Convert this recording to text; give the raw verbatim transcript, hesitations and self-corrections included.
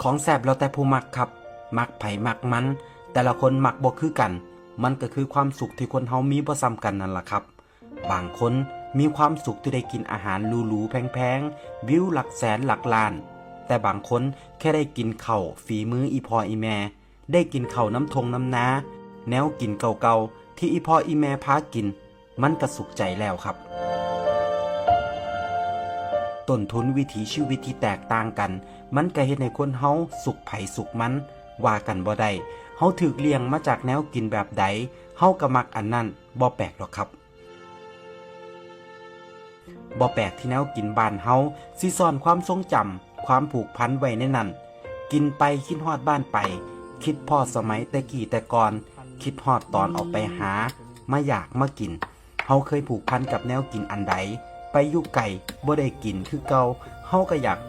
ของแซ่บแล้วแต่ผู้มักครับ มักไผมักมัน แต่ละคนมักบ่คือกัน มันก็คือความสุขที่คนเฮามีบ่ซ้ำกันนั่นล่ะครับ บางคนมีความสุขที่ได้กินอาหารหรูๆแพงๆ วิวหลักแสนหลักล้าน แต่บางคนแค่ได้กินข้าวฝีมืออีพ่ออีแม่ ได้กินข้าวน้ำทงน้ำนา แนวกินเก่าๆที่อีพ่ออีแม่พากิน มันก็สุขใจแล้วครับ ต้นทุนวิถีชีวิตที่แตกต่างกัน มันก็เฮ็ดให้คนเฮาสุขไผสุขมัน ว่ากันบ่ได้ เฮาถูกเลี้ยงมาจากแนวกินแบบใด เฮาก็มักอันนั้น บ่แปลกดอกครับ บ่แปลกที่แนวกินบ้านเฮาสิซ่อนความทรงจำ ความผูกพันไว้ในนั้น กินไปคิดฮอดบ้านไป คิดพ้อสมัยแต่กี้แต่ก่อน คิดฮอดตอนออกไปหา มาอยากมากิน เฮาเคยผูกพันกับแนวกินอันใด ไปอยู่ไกลบ่ได้กินคือเก่า เฮาก็อยาก